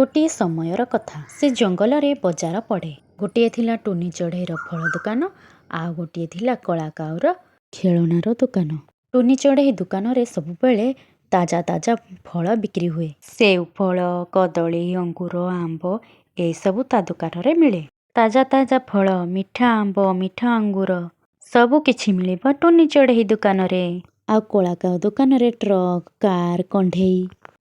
ଗୋଟିଏ ସମୟର କଥା, ସେ ଜଙ୍ଗଲରେ ବଜାର ପଡ଼େ। ଗୋଟିଏ ଥିଲା ଟୁନି ଚଢ଼େଇର ଫଳ ଦୋକାନ, ଆଉ ଗୋଟିଏ ଥିଲା କଳା କାଉର ଖେଳଣାର ଦୋକାନ। ଟୁନି ଚଢ଼େଇ ଦୋକାନରେ ସବୁବେଳେ ତାଜା ତାଜା ଫଳ ବିକ୍ରି ହୁଏ। ସେଉ ଫଳ, କଦଳୀ, ଅଙ୍ଗୁର, ଆମ୍ବ ଏସବୁ ତା ଦୋକାନରେ ମିଳେ। ତାଜା ତାଜା ଫଳ, ମିଠା ଆମ୍ବ, ମିଠା ଅଙ୍ଗୁର ସବୁ କିଛି ମିଳିବ ଟୁନି ଚଢ଼େଇ ଦୋକାନରେ। ଆଉ କଳା କାଉ ଦୋକାନରେ ଟ୍ରକ୍, କାର୍, କଣ୍ଢେଇ,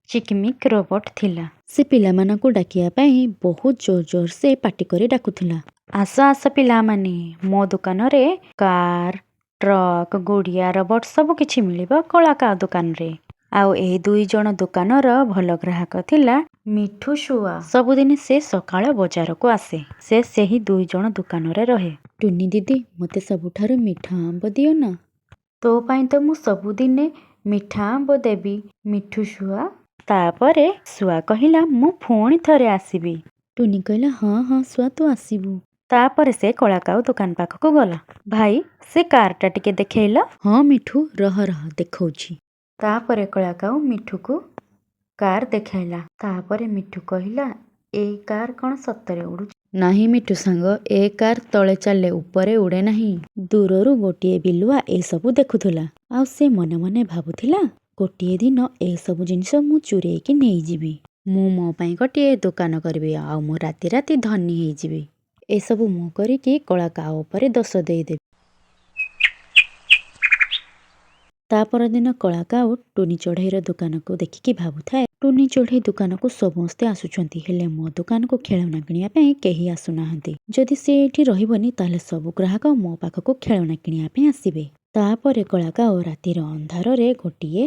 ଚିକମିକ୍ ରୋବୋଟ୍ ଥିଲା। ସେ ପିଲାମାନଙ୍କୁ ଡାକିବା ପାଇଁ ବହୁତ ଜୋର ଜୋର ସେ ପାଟି କରି ଡାକୁଥିଲା, ଆସ ଆସ ପିଲାମାନେ, ମୋ ଦୋକାନରେ କାର୍, ଟ୍ରକ୍, ଗୁଡ଼ିଆ, ରୋବୋଟ୍ ସବୁ କିଛି ମିଳିବ କଳା କାଉ ଦୋକାନରେ। ଆଉ ଏଇ ଦୁଇ ଜଣ ଦୋକାନର ଭଲ ଗ୍ରାହକ ଥିଲା ମିଠୁ ଶୁଆ। ସବୁଦିନ ସେ ସକାଳ ବଜାରକୁ ଆସେ। ସେ ସେହି ଦୁଇ ଜଣ ଦୋକାନରେ ରହେ। ଟୁନି ଦିଦି, ମୋତେ ସବୁଠାରୁ ମିଠା ଆମ୍ବ ଦିଅ ନା। ତୋ ପାଇଁ ତ ମୁଁ ସବୁଦିନେ ମିଠା ଆମ୍ବ ଦେବି ମିଠୁ ଶୁଆ। ତାପରେ ଶୁଆ କହିଲା, ମୁଁ ପୁଣି ଥରେ ଆସିବି। ଟୁନି କହିଲା, ହଁ ହଁ ଶୁଆ, ତୁ ଆସିବୁ। ତାପରେ ସେ କଳାକାଉ ଦୋକାନ ପାଖକୁ ଗଲା। ଭାଇ, ସେ କାରଟା ଟିକେ ଦେଖେଇଲ। ହଁ ମିଠୁ, ରହ ରହ, ଦେଖଉଛି। ତାପରେ କଳାକାଉ ମିଠୁକୁ କାର୍ ଦେଖାଇଲା। ତାପରେ ମିଠୁ କହିଲା, ଏଇ କାର୍ କ'ଣ ସତରେ ଉଡୁଛି? ନାହିଁ ମିଠୁ ସାଙ୍ଗ, ଏ କାର୍ ତଳେ ଚାଲେ, ଉପରେ ଉଡ଼େ ନାହିଁ। ଦୂରରୁ ଗୋଟିଏ ବିଲୁଆ ଏସବୁ ଦେଖୁଥିଲା, ଆଉ ସେ ମନେ ମନେ ଭାବୁଥିଲା, ଗୋଟିଏ ଦିନ ଏସବୁ ଜିନିଷ ମୁଁ ଚୁରେଇକି ନେଇଯିବି। ମୁଁ ମୋ ପାଇଁ ଗୋଟିଏ ଦୋକାନ କରିବି, ଆଉ ମୁଁ ରାତି ରାତି ଧନୀ ହେଇଯିବି। ଏସବୁ ମୁଁ କରିକି କଳା କାଉ ଉପରେ ଦୋଷ ଦେଇଦେବି। ତା ପରଦିନ କଳା କାଉ ଟୁନି ଚଢ଼େଇର ଦୋକାନକୁ ଦେଖିକି ଭାବୁଥାଏ, ଟୁନି ଚଢ଼େଇ ଦୋକାନକୁ ସମସ୍ତେ ଆସୁଛନ୍ତି, ହେଲେ ମୋ ଦୋକାନକୁ ଖେଳଣା କିଣିବା ପାଇଁ କେହି ଆସୁନାହାନ୍ତି। ଯଦି ସେ ଏଇଠି ରହିବନି, ତାହେଲେ ସବୁ ଗ୍ରାହକ ମୋ ପାଖକୁ ଖେଳଣା କିଣିବା ପାଇଁ ଆସିବେ। ତାପରେ କଳା କାଉ ରାତିର ଅନ୍ଧାରରେ ଗୋଟିଏ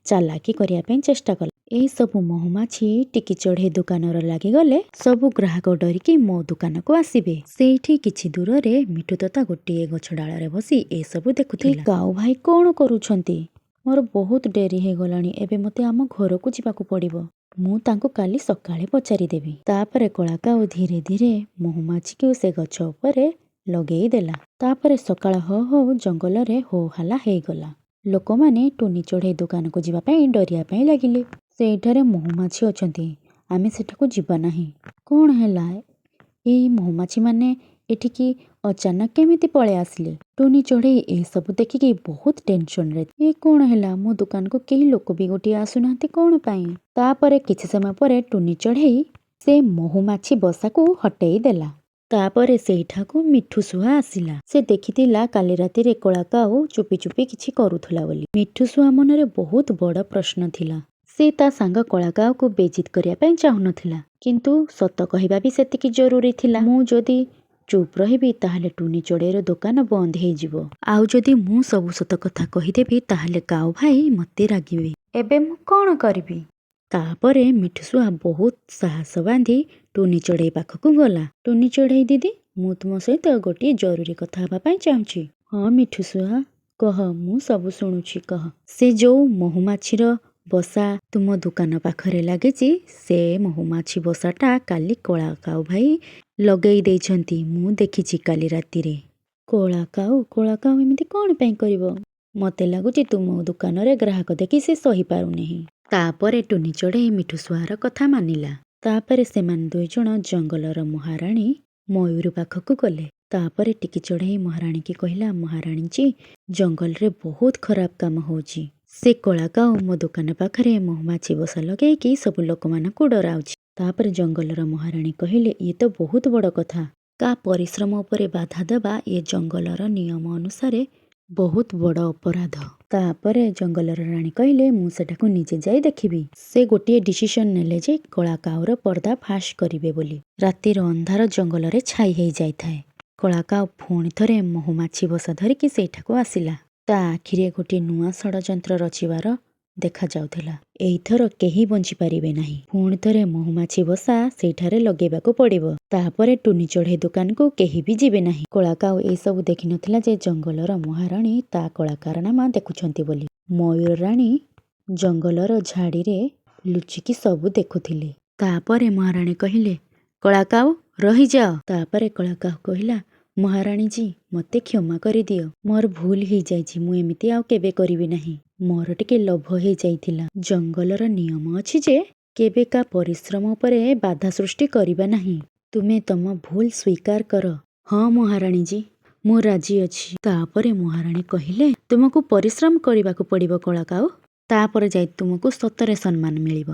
ଚାଲାକି କରିବା ପାଇଁ ଚେଷ୍ଟା କଲା। ଏଇସବୁ ମହୁମାଛି ଟିକି ଚଢ଼େଇ ଦୋକାନର ଲାଗିଗଲେ ସବୁ ଗ୍ରାହକ ଡରିକି ମୋ ଦୋକାନକୁ ଆସିବେ। ସେଇଠି କିଛି ଦୂରରେ ମିଠୁ ତୋତା ଗୋଟିଏ ଗଛ ଡାଳରେ ବସି ଏସବୁ ଦେଖୁଥିଲା। କାଉ ଭାଇ କ'ଣ କରୁଛନ୍ତି? ମୋର ବହୁତ ଡେରି ହେଇଗଲାଣି, ଏବେ ମୋତେ ଆମ ଘରକୁ ଯିବାକୁ ପଡ଼ିବ। ମୁଁ ତାଙ୍କୁ କାଲି ସକାଳେ ପଚାରିଦେବି। ତାପରେ କଳା କାଉ ଧୀରେ ଧୀରେ ମହୁମାଛିକୁ ସେ ଗଛ ଉପରେ ଲଗେଇ ଦେଲା। ତାପରେ ସକାଳ ହଉ ହଉ ଜଙ୍ଗଲରେ ହୋ ହାଲା ହେଇଗଲା। ଲୋକମାନେ ଟୁନି ଚଢ଼େଇ ଦୋକାନକୁ ଯିବା ପାଇଁ ଡରିବା ପାଇଁ ଲାଗିଲେ। ସେଇଠାରେ ମହୁମାଛି ଅଛନ୍ତି, ଆମେ ସେଠାକୁ ଯିବା ନାହିଁ। କ'ଣ ହେଲା, ଏଇ ମହୁମାଛିମାନେ ଏଠିକି ଅଚାନକ କେମିତି ପଳେଇ ଆସିଲେ? ଟୁନି ଚଢ଼େଇ ଏସବୁ ଦେଖିକି ବହୁତ ଟେନସନରେ। ଏ କ'ଣ ହେଲା, ମୋ ଦୋକାନକୁ କେହି ଲୋକ ବି ଗୋଟିଏ ଆସୁନାହାନ୍ତି କ'ଣ ପାଇଁ? ତାପରେ କିଛି ସମୟ ପରେ ଟୁନି ଚଢ଼େଇ ସେ ମହୁମାଛି ବସାକୁ ହଟେଇ ଦେଲା। ତାପରେ ସେଇଠାକୁ ମିଠୁ ଶୁଆ ଆସିଲା। ସେ ଦେଖିଥିଲା କାଲି ରାତିରେ କଳା କାଉ ଚୁପି ଚୁପି କିଛି କରୁଥିଲା ବୋଲି। ମିଠୁ ଶୁଆ ମନରେ ବହୁତ ବଡ଼ ପ୍ରଶ୍ନ ଥିଲା। ସେ ତା ସାଙ୍ଗ କଳା କାଉକୁ ବେଜିତ କରିବା ପାଇଁ ଚାହୁଁନଥିଲା, କିନ୍ତୁ ସତ କହିବା ବି ସେତିକି ଜରୁରୀ ଥିଲା। ମୁଁ ଯଦି ଚୁପ୍ ରହିବି, ତାହେଲେ ଟୁନି ଚଢ଼େଇର ଦୋକାନ ବନ୍ଦ ହେଇଯିବ, ଆଉ ଯଦି ମୁଁ ସବୁ ସତ କଥା କହିଦେବି, ତାହେଲେ କାଉ ଭାଇ ମୋତେ ରାଗିବେ। ଏବେ ମୁଁ କ'ଣ କରିବି? ତାପରେ ମିଠୁ ଶୁଆ ବହୁତ ସାହସ ବାନ୍ଧି ଟୁନି ଚଢ଼େଇ ପାଖକୁ ଗଲା। ଟୁନି ଚଢ଼େଇ ଦିଦି, ମୁଁ ତୁମ ସହିତ ଗୋଟିଏ ଜରୁରୀ କଥା ହେବା ପାଇଁ ଚାହୁଁଛି। ହଁ ମିଠୁ ଶୁଆ, କହ, ମୁଁ ସବୁ ଶୁଣୁଛି, କହ। ସେ ଯୋଉ ମହୁମାଛିର ବସା ତୁମ ଦୋକାନ ପାଖରେ ଲାଗିଛି, ସେ ମହୁମାଛି ବସାଟା କାଲି କଳା କାଉ ଭାଇ ଲଗେଇ ଦେଇଛନ୍ତି, ମୁଁ ଦେଖିଛି କାଲି ରାତିରେ। କଳା କାଉ? କଳା କାଉ ଏମିତି କ'ଣ ପାଇଁ କରିବ? ମୋତେ ଲାଗୁଛି ତୁମ ଦୋକାନରେ ଗ୍ରାହକ ଦେଖି ସେ ସହିପାରୁନାହିଁ। ତାପରେ ଟୁନି ଚଢ଼େଇ ମିଠୁ ଶୁଆର କଥା ମାନିଲା। ତାପରେ ସେମାନେ ଦୁଇ ଜଣ ଜଙ୍ଗଲର ମହାରାଣୀ ମୟୂର ପାଖକୁ ଗଲେ। ତାପରେ ଟିକି ଚଢ଼େଇ ମହାରାଣୀକି କହିଲା, ମହାରାଣୀଜୀ, ଜଙ୍ଗଲରେ ବହୁତ ଖରାପ କାମ ହେଉଛି। ସେ କଳା କାଉ ମୋ ଦୋକାନ ପାଖରେ ମହୁମାଛି ବସା ଲଗେଇକି ସବୁ ଲୋକମାନଙ୍କୁ ଡରାଉଛି। ତାପରେ ଜଙ୍ଗଲର ମହାରାଣୀ କହିଲେ, ଇଏ ତ ବହୁତ ବଡ଼ କଥା। କା ପରିଶ୍ରମ ଉପରେ ବାଧା ଦେବା ଇଏ ଜଙ୍ଗଲର ନିୟମ ଅନୁସାରେ ବହୁତ ବଡ଼ ଅପରାଧ। ତାପରେ ଜଙ୍ଗଲର ରାଣୀ କହିଲେ, ମୁଁ ସେଟାକୁ ନିଜେ ଯାଇ ଦେଖିବି। ସେ ଗୋଟିଏ ଡିସିସନ୍ ନେଲେ ଯେ କଳା କାଉର ପର୍ଦ୍ଦା ଫାଶ କରିବେ ବୋଲି। ରାତିର ଅନ୍ଧାର ଜଙ୍ଗଲରେ ଛାଇ ହେଇଯାଇଥାଏ। କଳା କାଉ ପୁଣି ଥରେ ମହୁମାଛି ବସା ଧରିକି ସେଇଠାକୁ ଆସିଲା। ତା ଆଖିରେ ଗୋଟିଏ ନୂଆ ଷଡ଼ଯନ୍ତ୍ର ରଚିବାର ଦେଖାଯାଉଥିଲା। ଏଇଥର କେହି ବଞ୍ଚିପାରିବେ ନାହିଁ। ପୁଣି ଥରେ ମହୁମାଛି ବସା ସେଇଠାରେ ଲଗେଇବାକୁ ପଡ଼ିବ। ତାପରେ ଟୁନି ଚଢ଼େଇ ଦୋକାନକୁ କେହି ବି ଯିବେ ନାହିଁ। କଳା କାଉ ଏସବୁ ଦେଖିନଥିଲା ଯେ ଜଙ୍ଗଲର ମହାରାଣୀ ତା କଳା କାରନାମା ଦେଖୁଛନ୍ତି ବୋଲି। ମୟୂର ରାଣୀ ଜଙ୍ଗଲର ଝାଡ଼ିରେ ଲୁଚିକି ସବୁ ଦେଖୁଥିଲେ। ତାପରେ ମହାରାଣୀ କହିଲେ, କଳା କାଉ, ରହିଯାଅ। ତାପରେ କଳା କାଉ କହିଲା, ମହାରାଣୀଜୀ, ମୋତେ କ୍ଷମା କରିଦିଅ, ମୋର ଭୁଲ ହେଇଯାଇଛି, ମୁଁ ଏମିତି ଆଉ କେବେ କରିବି ନାହିଁ। ମୋର ଟିକେ ଲୋଭ ହେଇଯାଇଥିଲା। ଜଙ୍ଗଲର ନିୟମ ଅଛି ଯେ କେବେ କା ପରିଶ୍ରମ ଉପରେ ବାଧା ସୃଷ୍ଟି କରିବା ନାହିଁ। ତୁମେ ତମ ଭୁଲ ସ୍ୱୀକାର କର। ହଁ ମହାରାଣୀଜୀ, ମୁଁ ରାଜି ଅଛି। ତାପରେ ମହାରାଣୀ କହିଲେ, ତୁମକୁ ପରିଶ୍ରମ କରିବାକୁ ପଡ଼ିବ କଳାକାଉ, ତାପରେ ଯାଇ ତୁମକୁ ସତରେ ସମ୍ମାନ ମିଳିବ।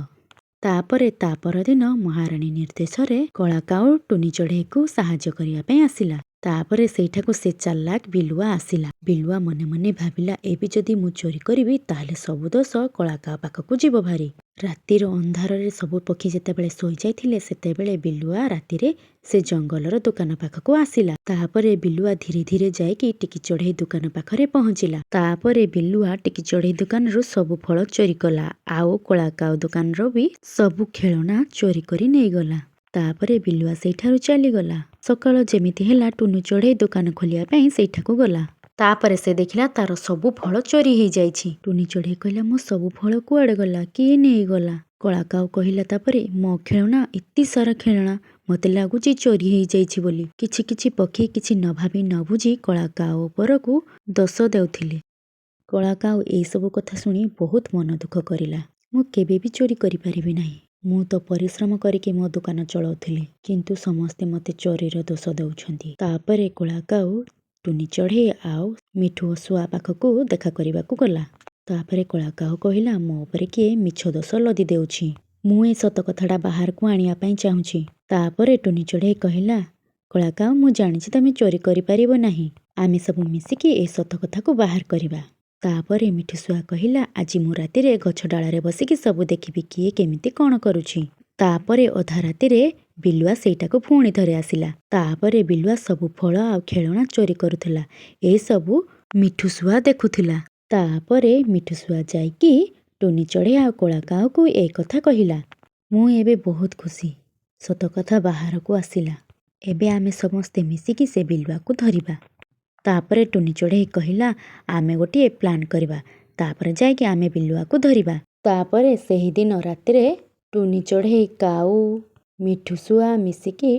ତାପରେ ତା ପରଦିନ ମହାରାଣୀ ନିର୍ଦ୍ଦେଶରେ କଳାକାଉ ଟୁନି ଚଢ଼େଇକୁ ସାହାଯ୍ୟ କରିବା ପାଇଁ ଆସିଲା। ତାପରେ ସେଇଠାକୁ ସେ ଚାଲାକ ବିଲୁଆ ଆସିଲା। ବିଲୁଆ ମନେ ମନେ ଭାବିଲା, ଏବେ ଯଦି ମୁଁ ଚୋରି କରିବି ତାହେଲେ ସବୁ ଦୋଷ କଳାକାଉ ପାଖକୁ ଯିବ ଭାରି। ରାତିର ଅନ୍ଧାରରେ ସବୁ ପକ୍ଷୀ ଯେତେବେଳେ ଶୋଇଯାଇଥିଲେ, ସେତେବେଳେ ବିଲୁଆ ରାତିରେ ସେ ଜଙ୍ଗଲର ଦୋକାନ ପାଖକୁ ଆସିଲା। ତାପରେ ବିଲୁଆ ଧୀରେ ଧୀରେ ଯାଇକି ଟିକି ଚଢ଼େଇ ଦୋକାନ ପାଖରେ ପହଞ୍ଚିଲା। ତାପରେ ବିଲୁଆ ଟିକି ଚଢ଼େଇ ଦୋକାନରୁ ସବୁ ଫଳ ଚୋରି କଲା ଆଉ କଳାକାଉ ଦୋକାନର ବି ସବୁ ଖେଳଣା ଚୋରି କରି ନେଇଗଲା। ତାପରେ ବିଲୁଆ ସେଇଠାରୁ ଚାଲିଗଲା। ସକାଳ ଯେମିତି ହେଲା, ଟୁନୁ ଚଢ଼େଇ ଦୋକାନ ଖୋଲିବା ପାଇଁ ସେଇଠାକୁ ଗଲା। ତାପରେ ସେ ଦେଖିଲା ତାର ସବୁ ଫଳ ଚୋରି ହେଇଯାଇଛି। ଟୁନି ଚଢ଼େଇ କହିଲା, ମୋ ସବୁ ଫଳ କୁଆଡ଼େ ଗଲା? କିଏ ନେଇଗଲା? କଳାକାଉ କହିଲା, ତାପରେ ମୋ ଖେଳଣା, ଏତେ ସାରା ଖେଳଣା ମୋତେ ଲାଗୁଛି ଚୋରି ହେଇଯାଇଛି ବୋଲି। କିଛି କିଛି ପକ୍ଷୀ କିଛି ନ ଭାବି ନ ବୁଝି କଳାକାଉ ଉପରକୁ ଦୋଷ ଦେଉଥିଲେ। କଳାକାଉ ଏଇସବୁ କଥା ଶୁଣି ବହୁତ ମନ ଦୁଃଖ କରିଲା। ମୁଁ କେବେ ବି ଚୋରି କରିପାରିବି ନାହିଁ। ମୁଁ ତ ପରିଶ୍ରମ କରିକି ମୋ ଦୋକାନ ଚଳାଉଥିଲି, କିନ୍ତୁ ସମସ୍ତେ ମୋତେ ଚୋରିର ଦୋଷ ଦେଉଛନ୍ତି। ତାପରେ କଳାକାଉ ଟୁନି ଚଢ଼େଇ ଆଉ ମିଠୁ ଶୁଆ ପାଖକୁ ଦେଖା କରିବାକୁ ଗଲା। ତାପରେ କଳାକାଉ କହିଲା, ମୋ ଉପରେ କିଏ ମିଛ ଦୋଷ ଲଦି ଦେଉଛି। ମୁଁ ଏ ସତ କଥାଟା ବାହାରକୁ ଆଣିବା ପାଇଁ ଚାହୁଁଛି। ତାପରେ ଟୁନି ଚଢ଼େଇ କହିଲା, କଳାକାଉ, ମୁଁ ଜାଣିଛି ତମେ ଚୋରି କରିପାରିବ ନାହିଁ। ଆମେ ସବୁ ମିଶିକି ଏ ସତ କଥାକୁ ବାହାର କରିବା। ତାପରେ ମିଠୁ ଶୁଆ କହିଲା, ଆଜି ମୁଁ ରାତିରେ ଗଛ ଡାଳରେ ବସିକି ସବୁ ଦେଖିବି କିଏ କେମିତି କ'ଣ କରୁଛି। ତାପରେ ଅଧା ରାତିରେ ବିଲୁଆ ସେଇଟାକୁ ପୁଣି ଥରେ ଆସିଲା। ତାପରେ ବିଲୁଆ ସବୁ ଫଳ ଆଉ ଖେଳଣା ଚୋରି କରୁଥିଲା। ଏସବୁ ମିଠୁ ଶୁଆ ଦେଖୁଥିଲା। ତାପରେ ମିଠୁ ଶୁଆ ଯାଇକି ଟୁନି ଚଢ଼େଇ ଆଉ କଳାକାଉକୁ ଏ କଥା କହିଲା। ମୁଁ ଏବେ ବହୁତ ଖୁସି। ସତ କଥା ବାହାରକୁ ଆସିଲା। ଏବେ ଆମେ ସମସ୍ତେ ମିଶିକି ସେ ବିଲୁଆକୁ ଧରିବା। ତାପରେ ଟୁନି ଚଢ଼େଇ କହିଲା, ଆମେ ଗୋଟିଏ ପ୍ଲାନ୍ କରିବା, ତାପରେ ଯାଇକି ଆମେ ବିଲୁଆକୁ ଧରିବା। ତାପରେ ସେହିଦିନ ରାତିରେ ଟୁନି ଚଢ଼େଇ, କାଉ, ମିଠୁ ଶୁଆ ମିଶିକି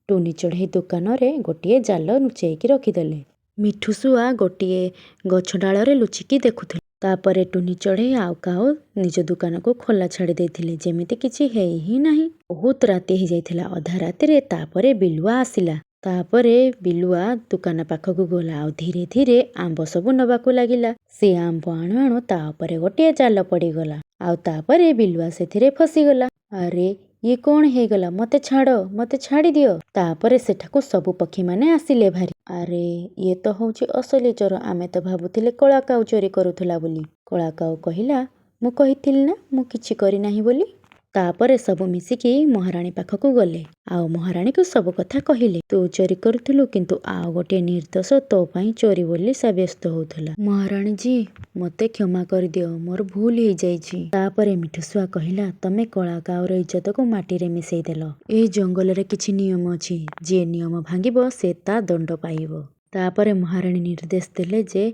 ଟୁନି ଚଢ଼େଇ ଦୋକାନରେ ଗୋଟିଏ ଜାଲ ଲୁଚେଇକି ରଖିଦେଲେ। ମିଠୁ ଶୁଆ ଗୋଟିଏ ଗଛ ଡାଳରେ ଲୁଚିକି ଦେଖୁଥିଲା। ତାପରେ ଟୁନି ଚଢ଼େଇ ଆଉ କାଉ ନିଜ ଦୋକାନକୁ ଖୋଲା ଛାଡ଼ି ଦେଇଥିଲେ, ଯେମିତି କିଛି ହେଇ ହିଁ ନାହିଁ। ବହୁତ ରାତି ହେଇଯାଇଥିଲା। ଅଧା ରାତିରେ ତାପରେ ବିଲୁଆ ଆସିଲା। ତାପରେ ବିଲୁଆ ଦୋକାନ ପାଖକୁ ଗଲା ଆଉ ଧୀରେ ଧୀରେ ଆମ୍ବ ସବୁ ନେବାକୁ ଲାଗିଲା। ସେ ଆମ୍ବ ଆଣୁ ଆଣୁ ତା ଉପରେ ଗୋଟିଏ ଜାଲ ପଡ଼ିଗଲା ଆଉ ତାପରେ ବିଲୁଆ ସେଥିରେ ଫସିଗଲା। ଆରେ, ଇଏ କ'ଣ ହେଇଗଲା? ମୋତେ ଛାଡ଼, ମୋତେ ଛାଡ଼ିଦିଅ। ତାପରେ ସେଠାକୁ ସବୁ ପକ୍ଷୀମାନେ ଆସିଲେ ଭାରି। ଆରେ, ଇଏ ତ ହେଉଛି ଅସଲି ଚୋର। ଆମେ ତ ଭାବୁଥିଲେ କଳାକାଉ ଚୋରି କରୁଥିଲା ବୋଲି। କଳାକାଉ କହିଲା, ମୁଁ କହିଥିଲି ନା ମୁଁ କିଛି କରିନାହିଁ ବୋଲି। ତାପରେ ସବୁ ମିଶିକି ମହାରାଣୀ ପାଖକୁ ଗଲେ ଆଉ ମହାରାଣୀକୁ ସବୁ କଥା କହିଲେ। ତୁ ଚୋରି କରୁଥିଲୁ, କିନ୍ତୁ ଆଉ ଗୋଟିଏ ନିର୍ଦ୍ଦୋଷ ତୋ ପାଇଁ ଚୋରି ବୋଲି ସାବ୍ୟସ୍ତ ହଉଥିଲା। ମହାରାଣୀଜୀ, ମୋତେ କ୍ଷମା କରିଦିଅ, ମୋର ଭୁଲ ହେଇଯାଇଛି। ତାପରେ ମିଠୁ ଶୁଆ କହିଲା, ତମେ କଳାକାଉର ଇଜ୍ଜତକୁ ମାଟିରେ ମିଶେଇ ଦେଲ। ଏ ଜଙ୍ଗଲରେ କିଛି ନିୟମ ଅଛି। ଯିଏ ନିୟମ ଭାଙ୍ଗିବ ସେ ତା ଦଣ୍ଡ ପାଇବ। ତାପରେ ମହାରାଣୀ ନିର୍ଦ୍ଦେଶ ଦେଲେ ଯେ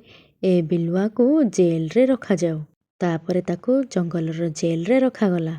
ଏ ବିଲୁଆକୁ ଜେଲରେ ରଖାଯାଉ। ତାପରେ ତାକୁ ଜଙ୍ଗଲର ଜେଲରେ ରଖାଗଲା।